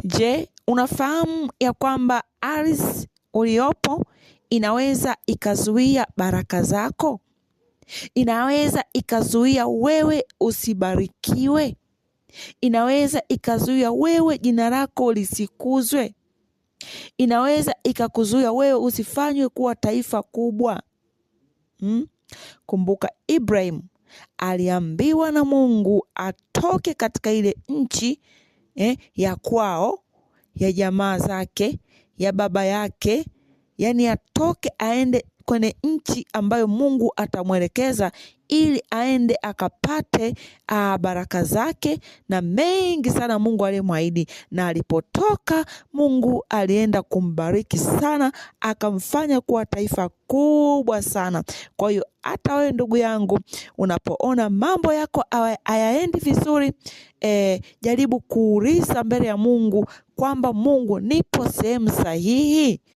Je, unafahamu ya kwamba ardhi uliopo inaweza ikazuia baraka zako? Inaweza ikazuia wewe usibarikiwe. Inaweza ikazuia wewe jina lako lisikuzwe. Inaweza ikakuzuia wewe usifanywe kuwa taifa kubwa. Kumbuka Ibrahim aliambiwa na Mungu atoke katika ile nchi ya kwao, ya jamaa zake, ya baba yake, yani atoke aende kwenye nchi ambayo Mungu atamwelekeza ili aende akapate baraka zake na mengi sana Mungu aliyemwahidi. Na alipotoka Mungu alienda kumbariki sana, akamfanya kuwa taifa kubwa sana. Kwa hiyo hata wewe ndugu yangu, unapoona mambo yako hayaendi vizuri, jaribu kuuliza mbele ya Mungu kwamba Mungu, nipo sehemu sahihi?